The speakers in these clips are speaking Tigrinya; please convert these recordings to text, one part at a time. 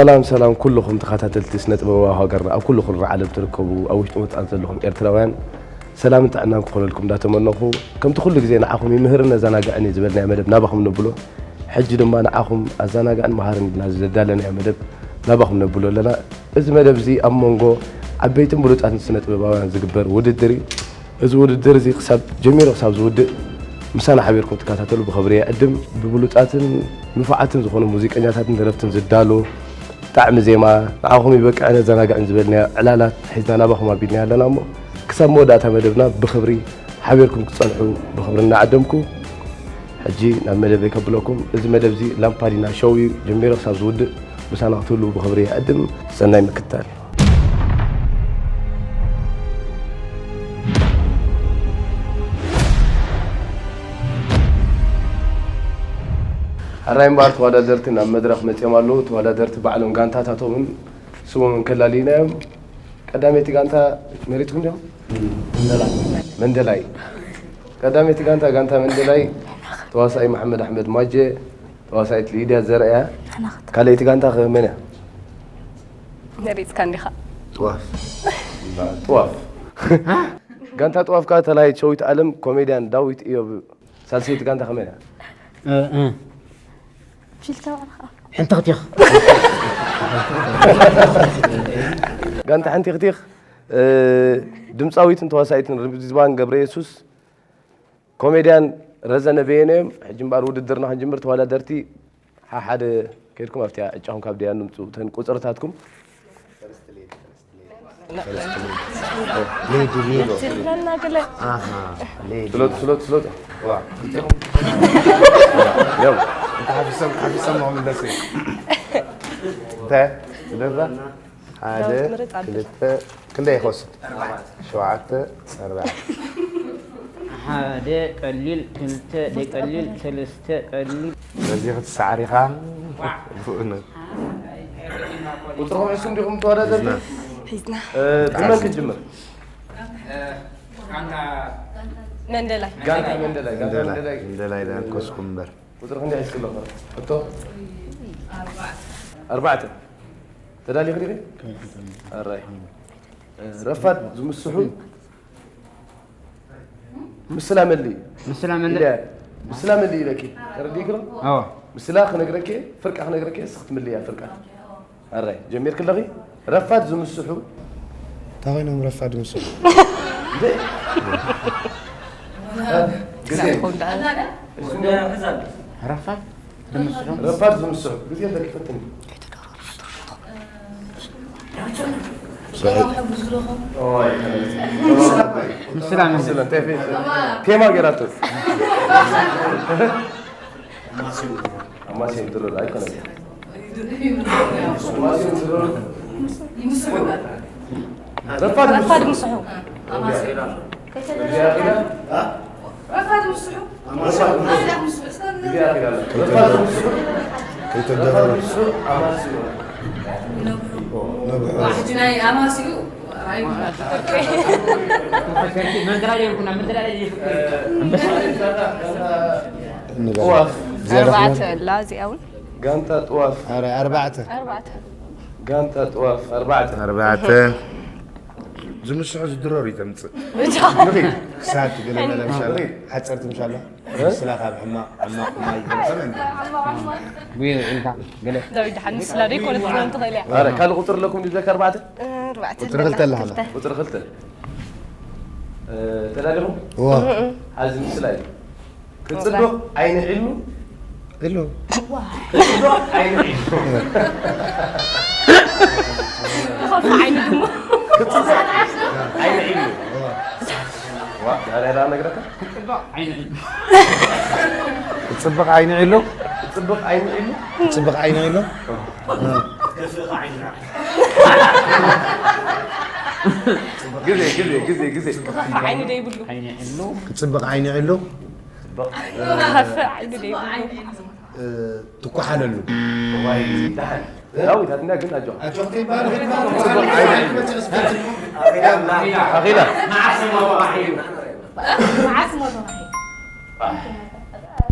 ሰላም ሰላም ኩልኹም ተኸታተልቲ ስነ ጥበባዊ ሃገርና ኣብ ኩሉ ኩርናዕ ዓለም ትርከቡ ኣብ ውሽጢ ወጻእን ዘለኹም ኤርትራውያን ሰላምን ጥዕናን ክኾነልኩም እንዳተመነኹ ከምቲ ኩሉ ግዜ ንዓኹም ይምህርን ነዘናግዕን እዩ ዝበልናዮ መደብ ናባኹም ነብሎ። ሕጂ ድማ ንዓኹም ኣዘናጋዕን መሃርን ኢልና ዘዳለናዮ መደብ ናባኹም ነብሎ ኣለና። እዚ መደብ እዚ ኣብ መንጎ ዓበይትን ብሉጻትን ስነ ጥበባውያን ዝግበር ውድድር እዩ። እዚ ውድድር እዚ ክሳብ ጀሚሩ ክሳብ ዝውድእ ምሳና ሓቢርኩም ትከታተሉ ብኽብሪ ይዕድም። ብብሉጻትን ንፉዓትን ዝኾኑ ሙዚቀኛታትን ደረፍትን ዝዳሎ ጣዕሚ ዜማ ንዓኹም ይበቅዕን ኣዘናግዕን ዝበልናዮ ዕላላት ሒዝና ናባኹም ኣቢልናዮ ኣለና እሞ ክሳብ መወዳእታ መደብና ብኽብሪ ሓቢርኩም ክትጸንሑ ብኽብሪ እናዓደምኩ ሕጂ ናብ መደበይ ከብለኩም። እዚ መደብ እዚ ላምፓዲና ሾው እዩ። ጀሚሩ ክሳብ ዝውድእ ምሳና ክትህልዉ ብኽብሪ ይዕድም። ሰናይ ምክትታል። ሕራይ እምበኣር ተወዳደርቲ ናብ መድረኽ መጺኦም ኣለዉ። ተወዳደርቲ ባዕሎም ጋንታታቶምን ስሞምን ከላልዩና እዮም። ቀዳመይቲ ጋንታ መሪጽኩም ዲኹም? መንደላይ። ቀዳመይቲ ጋንታ፣ ጋንታ መንደላይ፣ ተዋሳኢ መሓመድ ኣሕመድ ማጀ፣ ተዋሳኢት ሊድያ ዘርኣያ። ካልኣይቲ ጋንታ ከ መን እያ? መሪጽካ እንዲኻ። ጥዋፍ። ጥዋፍ። ጋንታ ጥዋፍ ከኣ ተላሃይት ሸዊት ኣለም፣ ኮሜድያን ዳዊት እዮብ። ሳልሰይቲ ጋንታ ከመይ እያ? እ፣ እ። ፊልታ ባዕልኻ። ሕንትኽቲኽ። ጋንታ ሕንቲኽቲኽ፣ እ፣ ድምጻዊትን ተዋሳኢትን ሪዝባን ገብረየሱስ፣ ኮሜድያን ረዘነ በየነ እዮም። ሕጂ እምበኣር ውድድርና ክንጅምር ተወዳደርቲ ሓሓደ ከይድኩም ኣብቲኣ ዕጫኹም ካብ ደያኑ ምጽኡ እተን ቁጽርታትኩም። ሌዲ ሌዲ። ትብለና ገለ። ኣሃ፣ ሌዲ። ስሎጥ፣ ስሎጥ፣ ስሎጥ። ዋ፣ ክልቲኹም። ዮም። እንተ ሓፊሶም፣ ሓፊሶም ነው ምለሱ። እንተ፣ ስደዛ፣ ሓደ፣ ዳዊት ምርጥ ኣብል። ክልተ፣ ክንደይ ይኸስድ? ሸውዓተ፣ ኣርባዕተ። ሓደ ቀሊል፣ ክልተ ደቀሊል፣ ሰለስተ ቀሊል። በዚ ክትሰዓር ኢኻ። ብእውነት። ቁጽርኹም ሒዝኩም ዲኹም ተወዳደርቲ? ሒዝና። እ፣ ብመን ክንጅምር? መንደላይ። ጋንታ መንደላይ፣ ጋንታ መንደላይ፣ መንደላይ። መንደላይ ዳንኮስኩም እምበር። ቁጽሪ ክንደይ ሒዝኪ ኣለኹ? ሕቶ? ኣርባዕተ። ተዳሊኺ ዲኺ? ኣራይ። እ፣ ረፋድ ዝምስሑ ምስላ መሊ። ምስላ መሊ። ኢለ፣ ምስላ መሊ ኢለኪ። ተረዲእኪ ዶ? ኣዎ። ምስላ ክነግረኪ፣ ፍርቃ ክነግረኪ፣ እስኺ ትምልያ ፍርቃ። ኣራይ፣ ጀሚርኪ ኣለኺ? ረፋድ ዝምስሑ። እንታይ ኮይኖም ረፋድ ዝምስሑ? እንዴ? ግዜ። ክሳብ ይኸውን ደኣ። ረፋድ ዝምስሑ። ረፋድ ዝምስሑ። ግዜ እንተ ክፈትን። ምስላ መን? ምስላ እንታይ ፌ-፣ ቴማ ገይራቶ። ኣማስዮን ድሮ ኣይኮነን። ኣማስዮን ድሮ። ረፋድ ረፋድ ምስሑ። ረፋድ ምስሑ። ረፋድ ምስሑ። ረፋድ ምስሑ። ከይተደረሩ። ረፋድ ምስሑ። ኣማስዮን። ነብሑ። ሕጂ ናይ ኣማስዩ። ንበል። ጥዋፍ። ዝያዳ ኣርባዕተ ከማን? ኣላ እዚኣ እውን። ጋንታ ጥዋፍ። ኣረ፣ ኣርባዕተ። ኣርባዕተ። ጋንታ ጥዋፍ ኣርባዕተ። ኣርባዕተ። ዝምስሑ ዝድረሩ እዩ ተምጽእ። ብቻ። ንኺድ። ክሳድ ገለ መለ ምሻለ። ንኺድ። ሓጸርቲ ምሻለ። እ? ምስላ ካብ ሕማቕ፣ ሕማቕ ማይ ገለ ከመን? ጉየ ኢልካ ገለ። ዳዊት ደሓን ምስላ ዶ ይኮነት ክትኮን ትኽእል እያ? ኣረ፣ ካልእ ቁጽሪ ኣለኩም ድዩ ዘካ ኣርባዕተ? እ፣ ኣርባዕተ ቁጽሪ ኣለና። ክልተ ኣለና። ክልተ። ቁጽሪ ክልተ። እ፣ ተዳሊኹም? እዋ። ሓዚ ምስላ እዩ። ክጽብቕ ዓይኒ ዒሉ። ዒሉ። ክጽብቕ ዓይኒ ዒሉ። ክኸፍእ ዓይኒ ድሙ። ክጽብቕ ዓይኒ ዒሉ። ዋ፣ ዛሬ ላ ነግረካ። ክጽብቕ ዓይኒ ዒሉ። ክጽብቕ ዓይኒ ዒሉ። ክጽብቕ ዓይኒ ዒሉ። ግዜ፣ ግዜ፣ ግዜ፣ ግዜ። ክኸፍእ ዓይኒ ዶ ይብሉ? ክጽብቕ ዓይኒ ዒሉ። ክኸፍእ ዓይኒ ዶ ይብሉ? እ፣ ትኳሓለሉ። ዋይ፣ ደሓን። ዳዊት፣ ኣትና ግን ኣጆኻ። ኣጆኻ ይባል፣ ይባል። ኣኺላ። መዓስ ሞት ረኺቡ? መዓስ ሞት ረኺቡ?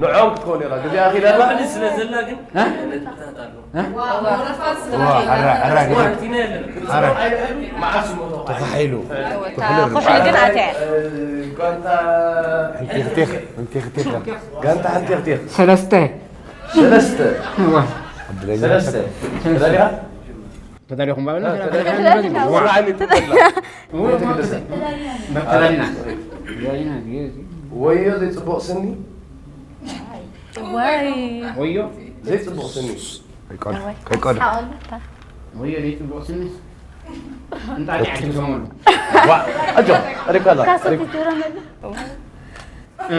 ንዖም ክትከውን ኢኻ። ግዜ ኣኺላ ኣላ። ስለ ዘላ ግን እ? ነጥብታት ኣሎ። እ? ወረፋት ስለ ዋ፣ ኣራ፣ ኣራ፣ ግዜ። ወርቲ ናይ ኣለና። ኣረ። መዓስ ሞቶ ተኻሒሉ። ኩሕሊ ግን ኣትያ። ጋንታ እንቲኽቲኽ፣ እንቲኽቲኽ። ጋንታ ሓንቲ ክቲኽ ሰለስተ። ሰለስተ እዋ። ሰለስተ ተዳሊኻ ተዳሊኹም ባልና ተዳሊኹም። ስራዕኒ ትበላ። መተዳሊና። ወዮ ዘይፅቡቕ ስኒ ወይ ወዮ ዘይፅቡቕ ስኒ ከይቀዱ ከይቀዱ ወዮ ዘይፅቡቕ ስኒ እንጣጢዕ ትሰመሉ። ዋ ኣጆ ቀሪብካ ኣላ ካሰት ይትረመሉ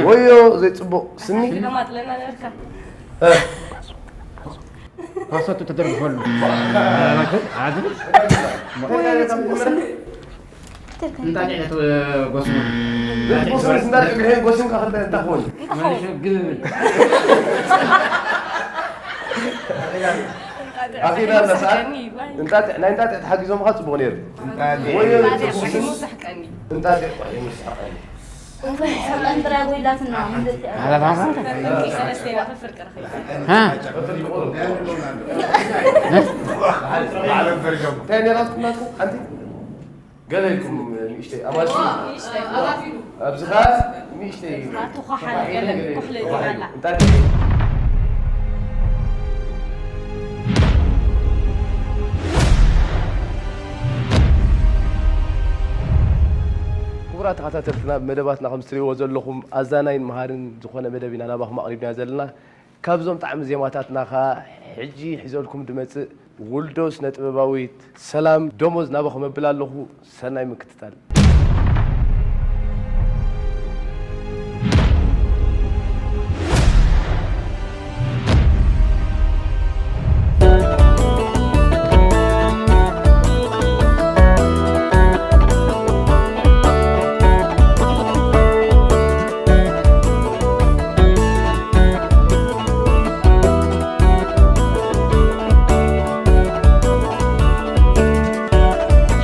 ወዮ ዘይፅቡቕ ስኒ ማጥለና ነርካ እ፣ ፓሰቱ ተደርግፈሉ። ኣዝብ እንጣጢዕ ትጎስሙ። ዘይፅቡቕ ስኒ ስንዳለ ግርሄን ጎሲምካ ክልተ እንታይ ክኾን መልሹ ግብብል። ኣኺላ ኣላ ሰዓት እንጣጢዕ ናይ እንጣጢዕ ተሓጊዞምኻ ፅቡቕ ነይሩ ወዮ ዘይፅቡቕ ስኒ እንጣጢዕ ቆይ ይምስሓቀኒ ጥራይ ጎይላትና ሃ? እንታይ ነይራትኩም ናትኩም ሓንቲ ገለ ኢልኩም ንእሽተይ ኣማሲ ኣብዚ ኸዓ ንእሽተይ ተኳሓለ ገለ ኩሕለ ይበላ እንታይ ክቡራት ተኸታተልትና መደባትና ከም ትሪእዎ ዘለኹም ኣዛናይን መሃርን ዝኾነ መደብ ኢና ናባኹም ኣቕሪብና ዘለና ካብዞም ጣዕሚ ዜማታትና ኸዓ ሕጂ ሒዘልኩም ድመፅእ ውልዶ ስነ ጥበባዊት ሰላም ደሞዝ ናባኹም ኣብል ኣለኹ ሰናይ ምክትታል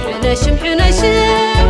ሕነሽም ሕነሽም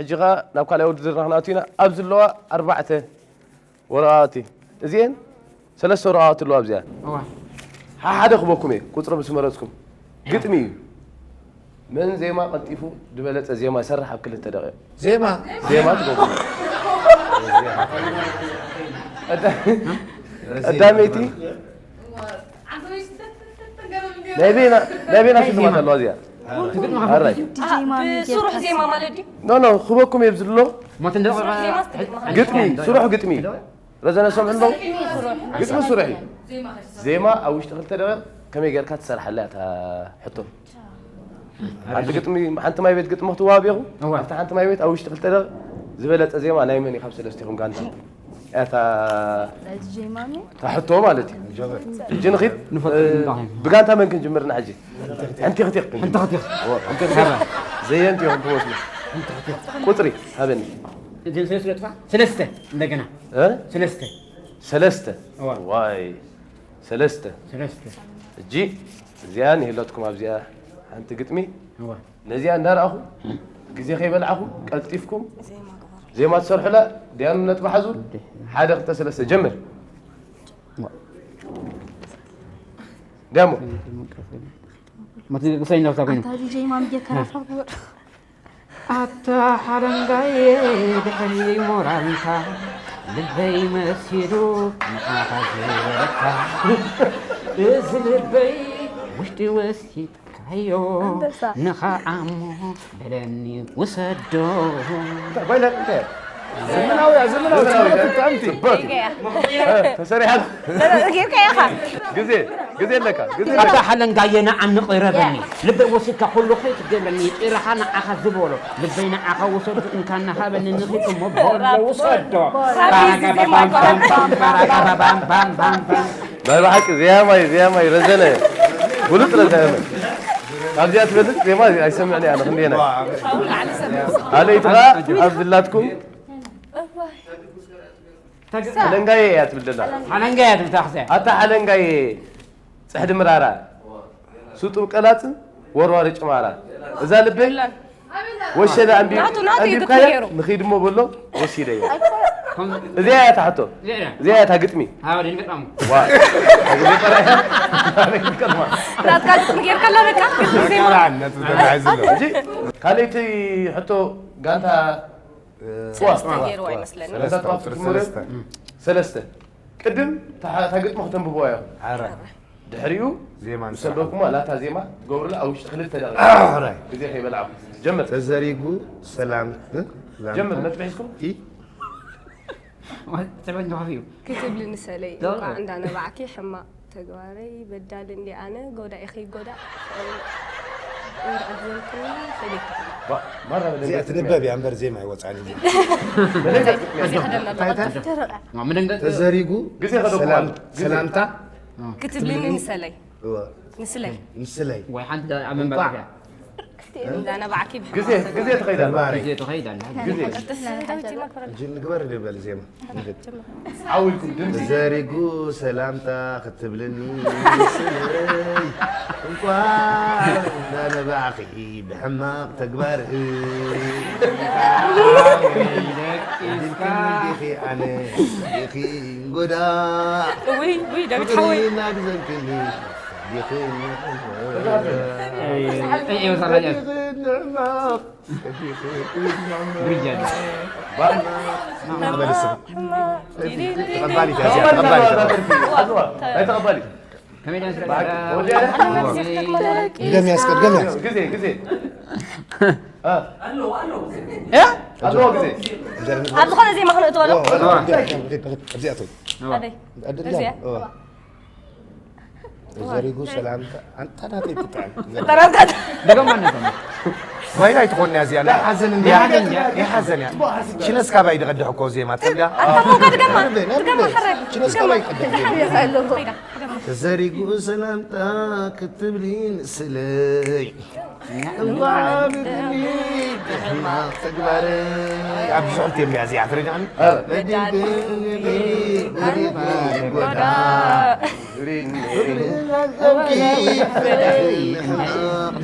ሕጂ ኸኣ ናብ ካልኣይ ውድድርና ክንኣቱ ኢና። ኣብዚ ዘለዋ ኣርባዕተ ወረቓቕቲ፣ እዚኤን ሰለስተ ወረቓቕቲ ኣለዋ። ኣብዚኣ እዋ። ሓሓደ ክበኩም እየ፣ ቁጽሪ ምስ መረጽኩም። ግጥሚ እዩ። መን ዜማ ቀልጢፉ ዝበለጸ ዜማ ይሰርሕ ኣብ ክልተ ደቂቕ። ዜማ። ዜማ ትገብሩ። ቀዳ-፣ ቀዳመይቲ ናይ ቤና፣ ናይ ቤና ሽልማት ኣለዋ እዚኣ። ኣራይ። ዲጄ ማሚ ብስሩሕ ጌርካ ዜማ ማለት ድዩ? ኖ፣ ኖ፣ ክበኩም እየ ኣብዚ ዘሎ። ሞት እንደ ስሩሕ ዜማ ስትግጥሚ ግጥሚ፣ ስሩሕ ግጥሚ። ረዘነ ሰምዑ ኣለዉ? ግጥሚ ስሩሕ እዩ። ዜማ ኣብ ውሽጢ ክልተ ደቂቕ ከመይ ጌርካ ትሰርሓላ እታ ሕቶ? ሓንቲ ግጥሚ፣ ሓንቲ ማይ ቤት ግጥሚ ክትወሃብ ኢኹም። እወ። ኣብታ ሓንቲ ማይ ቤት ኣብ ውሽጢ ክልተ ደቂቕ ዝበለጸ ዜማ ናይ መን እዩ ካብ ሰለስቲኹም ጋንታ? እታ ናይ ዲጄ ማሚ። እታ ሕቶ ማለት እዩ። ሕጂ ንኺድ፣ ንፈትሕ እ፣ ንዳኺድ። ብጋንታ መን ክንጅምር ንሕጂ? ሕንቲ ኽቲኽ ክንጅምር። ሕንቲ ኽቲኽ። እወ፣ ሕንቲ ኽቲኽ። ዘየንቲ ኢኹም ትመስሉ። ቁጽሪ ሃበኒ። እዘን ሰለስተ ነጥፋ? ሰለስተ፣ እንደገና። እ? ሰለስተ። ሰለስተ። እወ። ዋይ፣ ሰለስተ። ሰለስተ። ሕጂ እዚኣ ንህለትኩም ኣብዚኣ ሓንቲ ግጥሚ። እወ። ነዚኣ እንዳረኣኹ ግዜ ከይበልዓኹ ቀልጢፍኩም ዜማ ትሰርሑላ። ዲያኑ ነጥቢ ሓዙ። ሓደ፣ ክልተ፣ ሰለስተ፣ ጀምር። ዲያሞ። መትንቀሳይ እንዳውሳ ኮይኑ። ኣታ ዲጄ ማሚ ጌርካ ናትካ ክቡር። ኣታ ሓለንጋየ ድሕሪ ሞራልካ ልበይ መሲሉ ንዓኻ ዝበለካ። እዚ ልበይ ውሽጢ ወሲድካዮ ኣንበሳ። ንኸዓ እሞ በለኒ ውሰዶ። እንታይ ባይላ እንታይ? ዘመናዊ፣ ዘመናዊ፣ ዘመናዊ፣ ዘመናዊ፣ ጥዕምቲ። ጽብቕቲ። እ፣ ተሰሪሓ። ጌርካ ኢኻ። ግዜ፣ ግዜ ኣለካ፣ ግዜ ኣለካ። ኣታ ሓለንጋየ ንዓኒ ቅረበኒ። ልበይ ወሲድካ ኩሉ ከይትገብረኒ። ጭራኻ ንዓኻ ዝበሎ። ልበይ ንዓኻ ውሰዶ እንካ እናሃበኒ ንኺድ እሞ በሎ ውሰዶ። ባራጋ ባባም ባም ባም፣ ባራጋ ባባም ባም ባም ባም። ናይ ብሓቂ ዜማይ፣ ዜማይ ረዘነ። ብሉጽ ረዘነ። ካብዚኣ ትበልጽ ዜማ ኣይሰምዕን እየ ኣነ ክንደየናይ። ካልኣይቲ ኸኣ ኣብ ዝላትኩም ሓለንጋየ እያ ትብል ዘላ። ሓለንጋየ ትብል ታኽሰ። ኣታ ሓለንጋየ ጽሕዲ ምራራ፣ ስጡም ቀላጽን ወርዋሪ ጭማራ። እዛ ልበይ ወሸለ ኣንቢ-፣ ናቱ፣ ናቱ እዩ ኣንቢብካያ ግጥሚ ገይሩ። ንኺድ እሞ በሎ ወሲደያ። እዚኣ እያ እታ ሕቶ። እዚኣ እያ። እዚኣ እያ እታ ግጥሚ። ኣዎ፣ ደን ገጣሙ። ዋ። ናትካ ግጥሚ ጌርካ ኣላ በቃ። ግጥሚ ዜማ። ሕጂ ካልኣይቲ ሕቶ ጋንታ ጽዋ። ጽዋ። ገይርዋ ይመስለኒ። ሰለስተ፣ ሰለስተ። ሰለስተ። ቅድም እታ፣ እታ ግጥሚ ከተንብብዋ ኢኹም። ሓራይ። ድሕሪኡ ዜማ ምስ ሰበኩሞ ላታ ዜማ ትገብሩላ ኣብ ውሽጢ ክልተ ደቂቃ። ሓራይ። ግዜ ከይበልዓኩም። ጀምር። ተዘሪጉ ሰላም፣ እ? ጀምር፣ ነጥቢ ሒዝኩም። ኢ? ሰበን ከፊኡ። ክትብሊ ንሰለይ ዶ? እንኳዕ እንዳነባዕኪ ሕማቕ ተግባረይ በዳል እንዲ ኣነ፣ ጎዳኢኺ ጎዳእ፣ ፍቕሪ እንዳዕዘብክኒ ፈሊጥኪ። ባ-፣ ማራ በደንብ እዚኣ ትንበብ እያ እምበር ዜማ ኣይወፅኣን እዩ። በደንብ እዚኣ ከደና እንታይ፣ እንታይ? ደረቐ። ማ፣ ምንም ገ-፣ ተዘሪጉ ግዜ ከደኩ ሰላም-፣ ማለት። ግዜ። ሰላምታ ክትብልኒ ንሰለይ። እወ። ንስለይ። ንስለይ። ወይ ሓንቲ ኣብ መንበር እንኳዕ። እያ። እንዳነባዕኪ ግዜ፣ ግዜ ትኸይድ ኣላ። ተግባረይ። ግዜ ትኸይድ ኣላ። ግዜ። ሕጂ ንግበር ዶ በል ዜማ። ንግድ። ዓው ኢልኩም ድምጺ። ተዘሪጉ ሰላምታ ክትብልኒ ስለይ። እንኳዕ እንዳነባዕኺ ብሕማቕ ተግባርኺ። ዲኺ ኣነ ዲኺ እንጎዳእ። ውይ፣ ውይ፣ ዳዊት ፍቕሪ ሓወይ። እናግዘልክኒ ዲኺ እይ፣ እይ፣ እይ፣ እይ፣ እይ፣ ንሕማቕ። ብርጃ። ተቐባሊት እያ እዚኣ፣ ተቐባሊት እያ። ናይ ተቐባሊት። ከመይ ደኣ ስለ ግደም ያስቀድ፣ ግደም ያስቀድ። ግዜ፣ ግዜ። እ? ኣለዎ ግዜ። ኣብ ዝኾነ ዜማ ክነእትዎ ዶ? ኦ፣ ኦ፣ ኦ፣ ኦ፣ ኦ፣ ኣብዚኣ እቶ። ኣበይ? ኣደ-፣ እዚኣ? ኦ። ተዘሪጉ ሰላምታ፣ ኣንታ ናተይ ትጥዕም። ጠራርጋት። ደገም ማን ነው? ጓይላ ኣይትኾን እያ እዚኣ፣ ናይ ሓዘን እንድያ። ናይ ሓዘን እያ። ናይ ሓዘን እያ። ሽነስ ካባይ ድቐድሕ እኮ ዜማ፣ ትብላ። ኣንታ ሞጋ ድገማ። ነርበ፣ ነርበ። ድገማ፣ ሓራይ። ሽነስ ካባይ ይቐድሕ። ተዘሪጉ ሰላምታ ክትብሊ ንስለይ። እንኳዕ ብግኒ ብሕማቕ ተግባረይ። ኣብ ዝሑልቲ እምብያ እዚኣ ትረድኣኒ? እ። በዲልክኒ ጎዳ።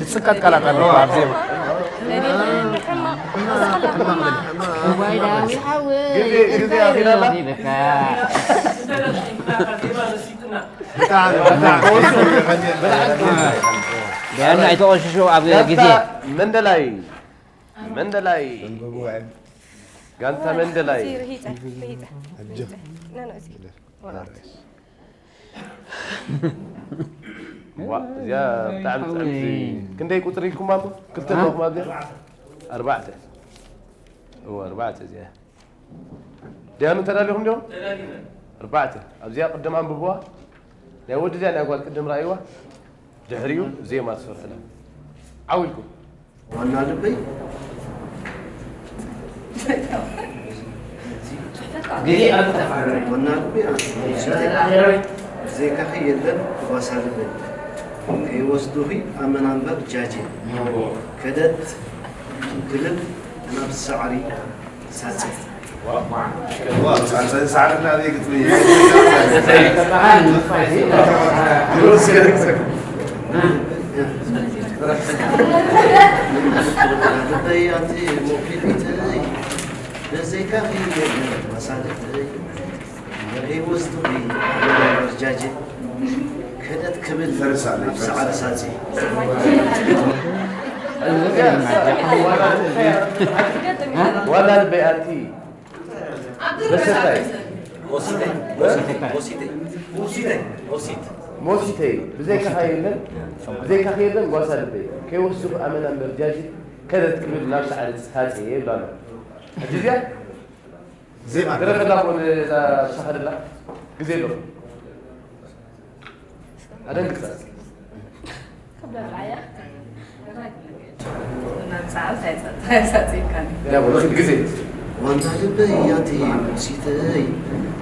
ዝጽቀጥ ቃላት ኣለዎ ኣብ ዜማ። እዋይ ዳዊት ሓወይ፣ ግዜ፣ ግዜ እንታይ ኣኺላና? ይበካ። ደያኑ ኣይተቆሽሹ ኣብ ጋንታ ግዜ። መንደላይ፣ መንደላይ፣ ጋንታ መንደላይ። ርሂፀ፣ ርሂፀ። ኖ፣ ኖ፣ እዚ ወረቐት። ዋ፣ እዚኣ ብጣዕሚ ጽዕምቲ። ሓወይ። ክንደይ ቁጽሪ ኢልኩም ኣሎ? ክልተ እ? ኣለኹም ኣብዚኣ? ኣርባዕተ። እወ፣ ኣርባዕተ እዚኣ። ደያኑ ተዳሊኹም ዲኹም? ኣርባዕተ። ኣብዚኣ ቅድም ኣንብብዋ። ናይ ወዲ እዚኣ ናይ ጓል ቅድም ረኣይዋ። ድሕሪኡ ዜማ ትሰርሑላ። ዓው ኢልኩም። ዋና ልበይ። ግዜ ኣብ ተፋረረ። ዋና ልበይ ኣንተ። ብዘይካኺ የለን ጓሳ ልበይ። ከይወስዱኺ ኣመና እምበር ጃጄ። ከደት ክልል ናብ ሳዕሪ ሳጽ። ሳዕሪ ናበይ ግጥሚ? ልበይ ኣንተ ሞኪሊተይ፣ ብዘይካኺ የለን ጓሳ ልበይ። ከይወስዱኺ ኣመና እምበር ጃጄ። ከደት ክብል ፈረስ ኣለ፣ ናብ ሳዕሪ ሳጺ። ዋላ ልበይ ኣንቲ በሰታይ። ሞሲተይ፣ ሞሲተይ፣ ሞሲተይ፣ ሞሲተይ፣ ሞሲተይ። ሞሲተይ፣ ብዘይካኻ የለን፣ ብዘይካኻ የለን ጓሳ ልበይ። ከይወስዱኺ ኣመና እምበር ጃጂ፣ ከደት ክብል ናብ ሳዕሪ ሳጺ ይብላ ኣሎ። ሕጂ እዚኣ ዜማ። ግረፈላ እኮ ነዛ ተሳኸደላ ግዜ ኣሎ። ኣደንግጻ። ክበልዓያ። ናብ ሰዓት ኣይጸ-፣ ኣይሳጽየካን። ያ፣ ወርቂ ግዜ። ዋና ልበይ ኣንቲ ሙሲተይ፣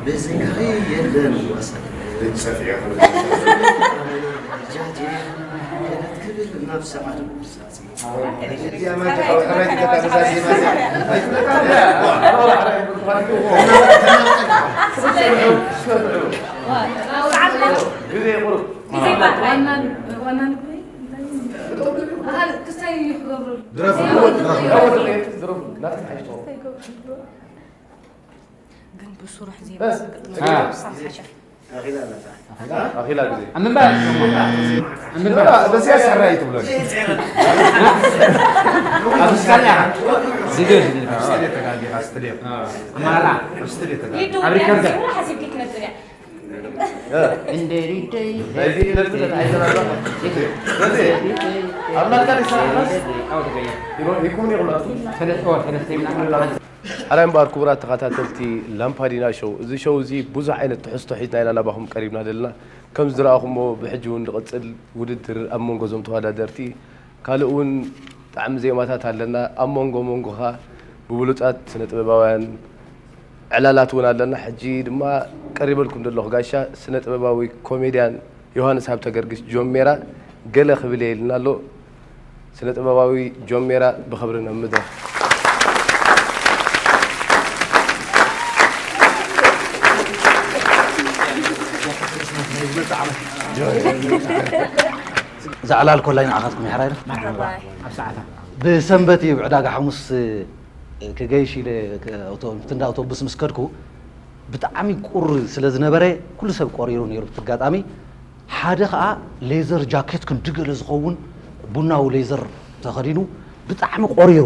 ብዘይካኺ የለን ዋሳ። ልጸፍ እያ። ጃጂ፣ ከደት ክብል ናብ ሰዓት። ግዜ ቁሩብ። ዋና፣ ዋና ልበይ እንታይ? ኣሃል፣ ክስታይ ክገብሩ። ድረፉ፣ ድረፉ፣ ድረፉ፣ ናትካ ሓይቶ። ግን ብስሩሕ ዜማ በስ። ክገጥም ሓሻ። ኣኺላ ግዜ። ኣብ ምንባር። ኣብ ምንባር። በዚኣ ሰራይ ትብሎ። ኣብ ስካላ። ቪድዮ፣ ቪድዮ። ኣብ ስቱድዮ ተጋጊኻ፣ ስቱድዮ። ኣማራ። ኣብ ስቱድዮ ተጋጊኻ። ኣብ ሪከርደር። ሓሲብኪ ትነጥር እያ። እንደ ሪደይ። ናይዚ ኢለቱ ተታሒዘና ኣሎ። በዚ ኣብ ናትካ ሊሳ ይሮ-፣ ይኩም ይኹን ኣቱ። ሰለስተ ወር፣ ሰለስተ ምናምን። ሓራይ እምበኣር ክቡራት ተኸታተልቲ ላምፓዲና ሾው፣ እዚ ሾው እዚ ብዙሕ ዓይነት ትሕዝቶ ሒዝና ኢና ናባኹም ቀሪብና ዘለና። ከም ዝረኣኹሞ ብሕጂ እውን ዝቕጽል ውድድር ኣብ መንጎ እዞም ተወዳደርቲ ካልእ እውን ጣዕሚ ዜማታት ኣለና። ኣብ መንጎ መንጎኻ ብብሉጻት ስነ ጥበባውያን ዕላላት እውን ኣለና። ሕጂ ድማ ቀሪበልኩም ዘለኹ ጋሻ ስነ ጥበባዊ ኮሜድያን ዮሃንስ ሃብተ ገርግሽ ጆን ሜራ ገለ ክብል እየ ኢልና ኣሎ። ስነ ጥበባዊ ጆን ሜራ ብኽብሪ ናብ መድረኽ። እዛ ዕላል ኮላይ ንዓኻትኩም ይሕራይ ዶ? መርሓባ። ኣብ ሰዓታ። ብሰንበት እዩ ዕዳጋ ሓሙስ ክገይሽ ኢለ፣ ክ-፣ ኣውቶ-፣ ምፍትንዳ ኣውቶቡስ ምስ ከድኩ ብጣዕሚ ቁር ስለ ዝነበረ ኩሉ ሰብ ቆሪሩ ነይሩ። ብቲ ኣጋጣሚ ሓደ ኸኣ ሌዘር ጃኬት ክንዲ ገለ ዝኸውን ቡናዊ ሌዘር ተኸዲኑ ብጣዕሚ ቆሪሩ።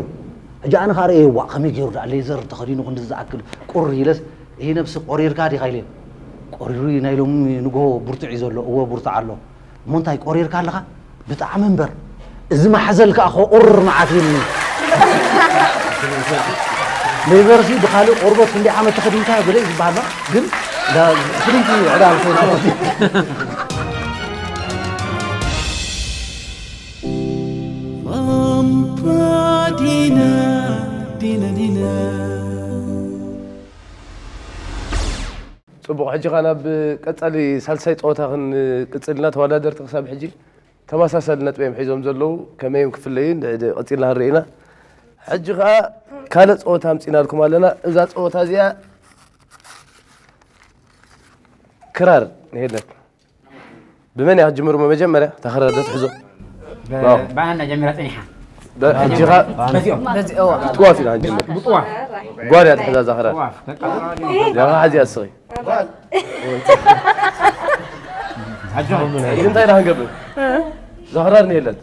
ሕጂ ኣነ ኸኣ ርእየ፣ "ዋእ፣ ከመይ ገይሩ ደኣ ሌዘር ተኸዲኑ ክንዲ ዝኣክል ቁር?" ኢለስ፣ "ይሄ ነብሲ ቆሪርካ ዲኻ?" ኢለ። "ቆሪሩ እዩ፣ ናይ ሎሚ ንግሆ ብርቱዕ እዩ ዘሎ።" "እወ፣ ብርቱዕ ኣሎ።" "እሞ እንታይ ቆሪርካ ኣለኻ?" "ብጣዕሚ እምበር፣ እዚ ማሕዘል ከኣ ከቑር መዓት ኢሉኒ።" ሌዘርሲ ብኻልእ ቆርበት ክንደይ ዓመት ተኸዲንካዮ ገለ እዩ ዝበሃል፣ ግን ዳ-፣ ፍልይቲ ዕዳል ኮይኑ። ላምፓዲና፣ ዲና፣ ዲና። ጽቡቕ፣ ሕጂ ኸኣ ናብ ቀጻሊ ሳልሳይ ጸወታ ክንቅጽል ኢና። ተወዳደርቲ ክሳብ ሕጂ ተመሳሳሊ ነጥቢ እዮም ሒዞም ዘለዉ። ከመይ እዮም ክፍለዩ ን-፣ ድ-፣ ቀጺልና ክንርኢ ኢና። ሕጂ ኸኣ ካልእ ጸወታ ኣምጺእናልኩም ኣለና። እዛ ጸወታ እዚኣ ክራር ንሄለን። ብመን እያ ክትጅምር? መጀመርያ እታ ክራር ዶ ትሕዞ? ብ-፣ ዋው። ብኣና ጀሚራ ጸኒሓ። ሕጂ ኸ በዚ እዋ ክትጓፍ ኢና ንጅምር። ጓል እያ ትሕዛ ዛኽራር። ጃኻ ሓዚያ እስኺ። ሕጂ እንታይ ኢና ክንገብር? ዛኽራር ንየለት።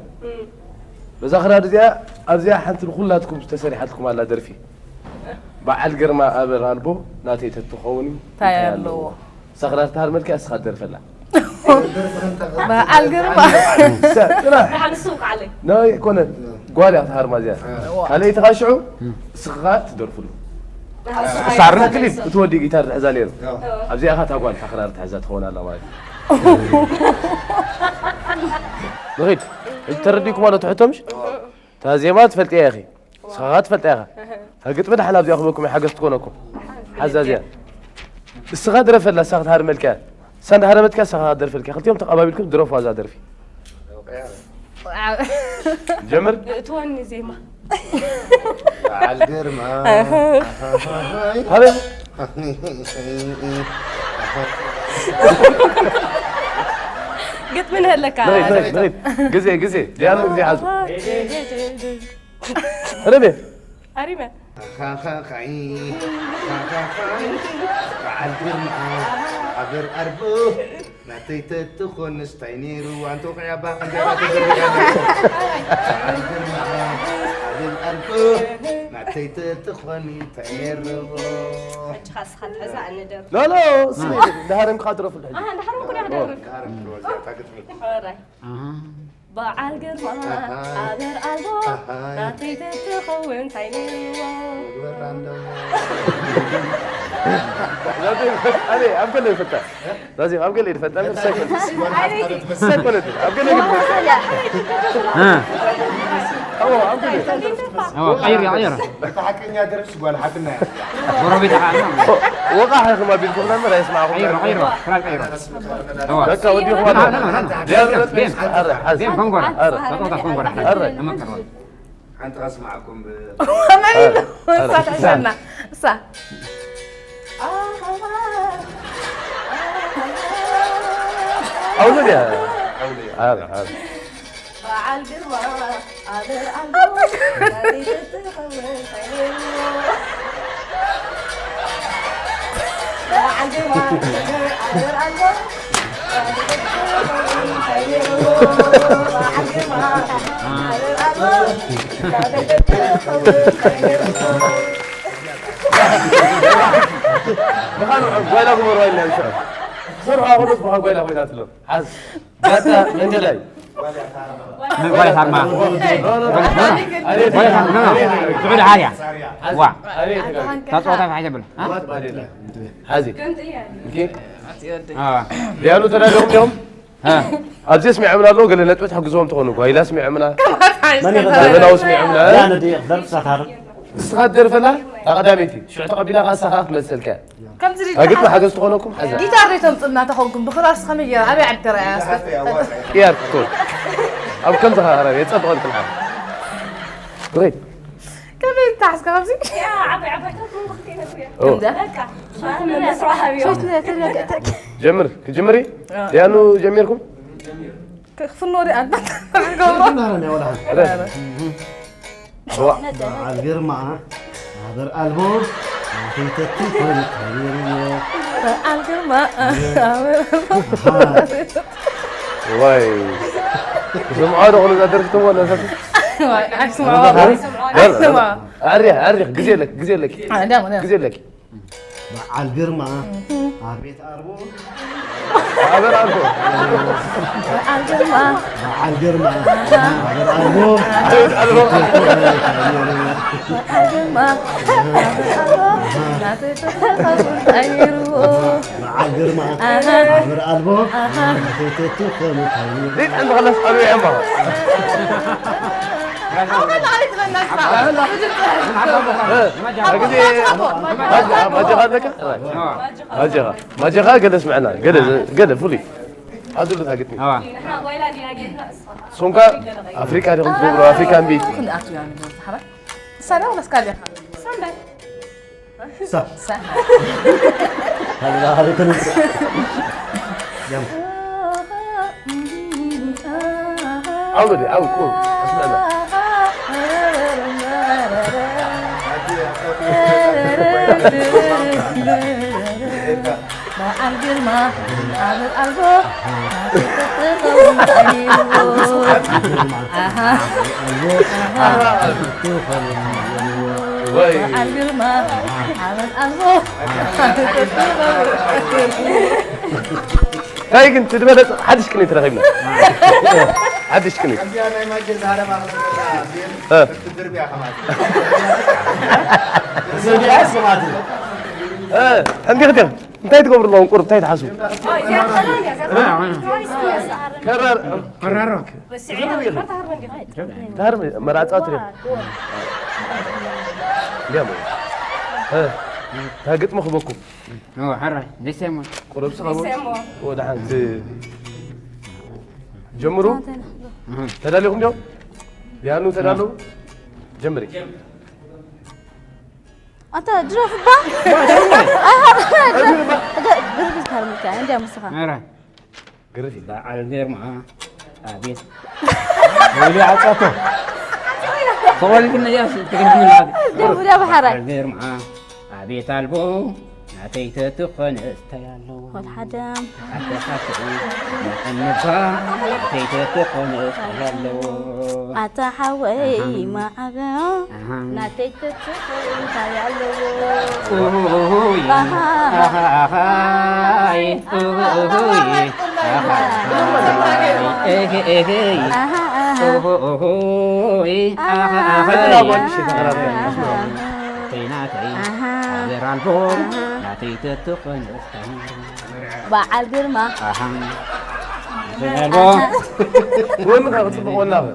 በዛ ክራር እዚኣ ኣብዚኣ ሓንቲ ንኹላትኩም ዝተሰሪሓትኩም ኣላ ደርፊ። በዓል ግርማ ኣበር ኣልቦ ናተይ ተትኸውን እንታይ እንታይ ኣለዎ? ኣለዎ? ሳኽራር ተሃር መልክያ እስኻ ትደርፈላ። በዓል ግርማ። ጥራሕ። ንሱ ቃለይ። ናይ ኮነ ጓል እያ ተሃርማ እዚኣ። ካልኣይቲ ኻሽዑ እስኻ ትደርፍሉ። ሳርን ክሊፕ እቲ ወዲ ጊታር ትሕዛ ነይሩ። ኣብዚኣ ኻ እታ ጓል እታ ክራር ትሕዛ ትኸውን ኣላ ማለት እዩ። ንኺድ። ሕጂ ተረዲእኩም ኣሎ ትሕቶ ምሽ? እታ ዜማ ትፈልጥያ ኢኺ። ንስኻ ትፈልጣ ኢኻ። እታ ግጥሚ ደሓን ኣብዚኣ ክበኩም ሓገዝ ትኮነኩም። ሓዛ እዚኣ። እስኻ ድረፈላ፣ እሳ ክትሃርመልካ እያ። እሳ እንዳሃረመትካ እሳ ክትደርፈልካ። ክልቲኦም ተቐባቢልኩም ድረፉ እዛ ደርፊ። ጀምር። እትወኒ ዜማ። በዓል ግርማ። ሃበ። ግጥሚ ንህለካ። ንኺድ፣ ንኺድ፣ ንኺድ። ግዜ፣ ግዜ። ዲያሎግ ግዜ ሓዙ። ረሜ። ኣሪመ። ኻኻኻይ፣ ኻኻኻይ፣ በዓል ግርማ፣ ኣበር ኣርቦ፣ ናተይ ተትኾንስ ታይ ነይሩ፣ ኣንተ ወቕዒ ኣባ፣ እንጀራ ተዘርጊሓ ነይሩ። በዓል ግርማ፣ ኣበር ኣርቦ፣ ናተይ ተትኾኒ ታይ ነይሩ። ሕጂ ኻስኻ ትሕዛ ኣነ ደርፍ። ሎ፣ ሎ፣ ስሚ፣ እንዳሃረምካ ድረፍሉ ሕጂ። ኣሃ፣ እንዳሃረምኩ ዲኻ ደርፍ? ዳርም ድሮ እዚኣ እታ ግጥሚ። ኦራይ። ኣሃ። በዓል ግርማ ኣሃ። ኣበር ኣልቦ ኣሃ። ናተይ ተትኸውን እንታይ ነይርዎ? ወራንዶ። ዛዚም፣ ኣበይ፣ ኣብ ገለ ይፈታ። ዛዚም፣ ኣብ ገለ ይፈታ። እምበር ሰኮንድ። ሰኮንድ። ኣብ ገለ ግን ይፈታ። እ። ኣዎ፣ ኣብ ገለ። ኣዎ፣ ቀይር፣ ቀይር። እታ ሓቀኛ ደርፍስ ጓል ሓትና እያ። ጎረቤት ሓና። ወ-፣ ወቃሕ ኢኹም ኣቢልኩም ነበር፣ ኣይስማዕኹም ቀይሮ፣ ነበር። ቀይሮ፣ ክራር ቀይሮ። በቃ ወዲኹም ኣለኹ። ዲያብሎስ ቤን፣ ቤን፣ ኣረ፣ ሓዝ። ቤን፣ ኮንጎራ። ኣረ። ተጠውታ ኮንጎራ። ኣረ። ተመከርዋ። ሓንቲ ከስማዕኩም ብ-፣ መን ኢሉ? ኣረ። እሳ ትሕሸና። እሳ። ኣውሎ ድያ? ኣረ፣ ኣረ። በዓል ግርማ፣ ኣበር ኣልቦ፣ ናተይ ተትኸውን እንታይ ነይርዎ? በዓል ግርማ፣ ኣበር ኣልቦ፣ ናተይ ተትኸውን እንታይ ነይርዎ? በዓል ግርማ፣ ኣበር ኣልቦ፣ ናተይ ተትኸውን እንታይ ነይርዎ? ብኻኑ ጓይላ ግበሩ ኣይለ፣ ሽዑ። ስርሖ ኣኹሉስ ብኻ ጓይላ ኮይናትሎ። ሓዝ። ባታ መንገላይ። ጓል ታርማ። ጓል ታርማ። ስዑድ ዓርያ። ዋ። ታጽዋታ ሓጀብል። ሓዚ። ኦኬ። አ። ዲያሉ ተዳደሩ እዮም። አ። ኣብዚ ስሚዖምና ኣለዉ፣ ገለ ነጥቢ ትሕግዝዎም ትኾኑ። ጓይላ ስሚዖምና። መን ይኽእል? ዘመናዊ ስሚዖምና። ያ ነዲ ደርፍ ሳታር። ንስኻ ትደርፈላ? እታ ቀዳመይቲ። ሽዑ ተቐቢላ ኸዓ ንስኻ ክትመልሰልካ። ከምዚ ሪድካ ኣግጥ ሓገዝ ትኾነኩም ሓዛ። ጊታር ዶ ተምጽና ተኾንኩም ብኽራርስ ከመይ ገይራ ኣበይ ዓዲ ተራእያ እስከ? ቅያር ክትኮን። ኣብ ከምዚ ኸዓ ራእየ ጸብቐ እንትን ዓብ። ብኸይድ። ከመይ ተሓዝካ ከምዚ? ያ፣ ዓባይ ዓባይታት መብዛሕትኡ ይነግሩ እዮም። ኦ። ከምዛ? በቃ፣ ኣነ መስዋዕቲ ሃብዮም። ሶስት ነጥብ ተረጋግእተክ። ጀምር፣ ክጅምሪ? ኦ። ያኑ ጀሚርኩም? ክፍኖ ሪኣ እንዳ ተገብሮ። ረ። በዓል ግርማ፣ ኣበር ኣልቦ፣ ናተይተቲ ኮይኑ ተቢርዎ። በዓል ግርማ፣ ኣበር ኣልቦ። ኣሃ። ዋይ። ስምዖ ዶ ኹሉ ዘደርፍትዎ ነሰብ? ዋይ፣ ኣይስምዖ። በር፣ በር፣ በር። ኣይስምዖ። ኣሪኽ፣ ኣሪኽ፣ ግዜ ኣለኪ፣ ግዜ ኣለኪ። አ፣ እንዳ፣ እንዳ። ግዜ ኣለኪ። በዓል ግርማ፣ ኣቤት ኣልቦ። ኣበር ኣልቦ። በዓል ግርማ። በዓል ግርማ፣ ኣበር ኣልቦ። ኣቤት ኣልቦ። በዓል ግርማ፣ ኣበር ኣልቦ። ናተይ ተተኸሉ ቀይርዎ። በዓል ግርማ፣ ኣሃ። ኣበር ኣልቦ። ኣሃ። ናተይ ተተኸሉ ቀይርዎ። ዘይጠንዚ ኸለስ ኣበይ እምባ? ኣበይ ተዓሪፍና ንስኻ? እ፣ ግዜ ማጀኻ ኣለካ? ማጀኻ፣ ማጀኻ ገለ ስምዐና፣ ገለ፣ ገለ ፍሉይ። ኣዙ ልታ ግጥሚ። ኣዋ። ሶምካ ኣፍሪካ ዲኹም ትገብሩ፣ ኣፍሪካን ቢት። ክንኣቱ ያ ንብረት ሓራ። ሳዳ ወላ ስካዲያ? ሳንዳይ። ሳ። ሳ። ሃላ ሃላ ተነስ። ያም። ዓውዲ፣ ዓው፣ ቁ፣ ኣስመዐና። በዓል ግርማ ዓመት ኣልቦ ኣሃ በዓል ግርማ ዓመት ኣልቦ እንታይ ግን ትድበለፅ ሓድሽ ቅኒት ረኺብና ሓድሽ ቅኒት እዚኣ ናይ ማጀ ዝሃረማ ክትብላ እ። ክትድርብያ ከማት እ፣ እንዲህ ክትብል እንታይ ትገብሩ ኣለኹም ቁሩብ እንታይ ትሓስቡ ከራር ቀራሮ ታርም መራፃ ትሪኦ እንዲያሞ ታግጥሞ ክበኩም ሐራይ ደሰሞ ቁሩብ ስኸሙ ወደ ሓንቲ ጀምሩ ተዳሊኹም ዲዮም ዲያኑ ተዳለዉ ጀምሪ ኣንተ ድረፍ እባ ግርፊት ካልምልካ እንዲያ ምስኻ ሐራይ ግርፊ በዓል ግርማ ኣቤት ወይሊ ዓጻቶ ከወልድ ነዚኣ ትግርም ላግ ደቡዳ ብሓራይ በዓል ግርማ ኣቤት ኣልቦ ናተይ ተትኾነ እስታይ ኣለዎ ወልሓደም ኣተሓተይ መቐንባ ናተይ ተትኾነ እስታይ ኣለዎ ኣታ ሓወይ ማዓበ ናተይ ትትኾ እንታይ ኣለዎ ኡይ ኣሃ ኣሃ ኣይ ኡይ ኣሃ ኣሃ ኣሃ ኣሃ ኡይ ኣሃ ኣሃ ፈተና ጓል ሽተኸራተ ናተይ ናተይ ኣበር ኣልቦ ናተይ ተትኾነ እስታይ በዓል ግርማ ኣሃ ወንኻ ክፅብቕ ወናኸ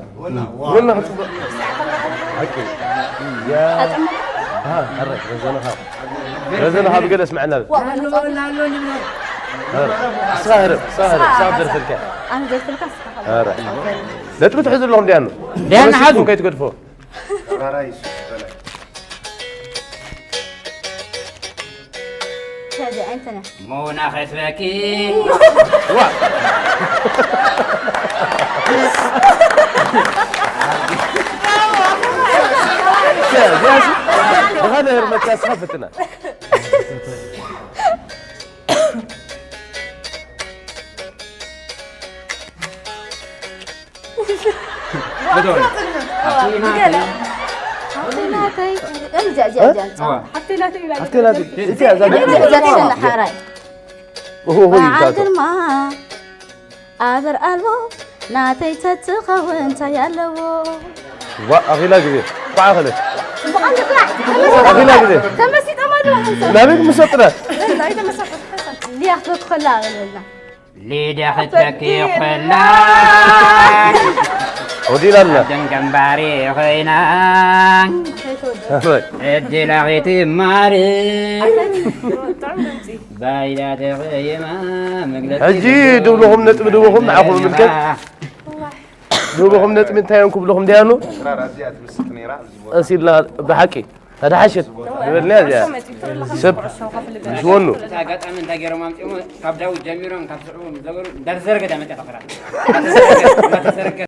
ወንኻ ክፅብቕ ሓቂ ያ ኣረ ረዘንኻ ረዘንኻ ብገለ ስምዐና እስኻ ህርብ እስኻ ህርብ እስኻ ደርፈልካ ኣነ ዘርፍልካ ስኻ ኣረ ነጥቢ ትሕዙ ኣለኹም ዲያኑ ዲያኑ ሓዙ ከይትገድፎ ከዚ ኣይንተነ ሞና ከስበኪ ብኻልእ ህርመት ከስኻ ፍትና ናተይ እዚኣ እዚኣ እዚኣ ሓፍተይ ናተይ እዚኣ እዛ እዚኣ ትሸና ሓራይ ኦሆ በዓል ግርማ ኣበር ኣልቦ ናተይ ተትኸውን እንታይ ኣለዎ ዋ ኣኺላ ግዜ ኳዓ ኸለት ኣኺላ ግዜ ተመሲጦም ኣለዉ ናበይ ክምሰጥና ሊያ ክትበኪ ከላ በለልና ሊዳ ክትበኪ ከላ ወዲና ኣለና ደንገምባሪ ኮይና እድላ ክትማር ባይዳ ተኸይማ መግለፂ ሕጂ ድብልኹም ነጥቢ ድብኹም ንዓኹም ምልከት ድብኹም ነጥቢ እንታይ እዮም ክብልኹም ደያኑ ራር ኣዚኣ ትምስጥ ነይራ ኣብዚ ቦታ ቀስ ኢልና ብሓቂ ተዳሓሸት ዝበልናያ እዚኣ ሰብ ምስ ወኑ እቲ ኣጋጣሚ እንታይ ገይሮም ኣምፅኦም ካብ ዳዊት ጀሚሮም ካብ ስዑ ምስ ነበሩ እንዳተዘረገ ዳመፀ ፈኸራ እንዳተዘረገ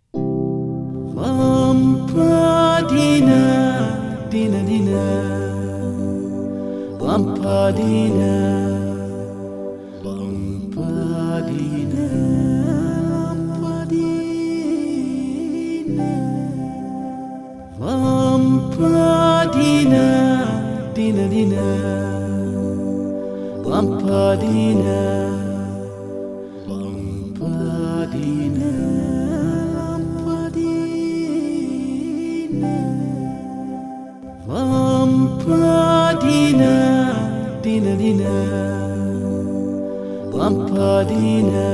Lampadina, dina, dina. Lampadina, lampadina, lampadina. Lampadina, dina, dina. Lampadina. Lampadina, lampadina. Lampadina, dina, dina. Lampadina.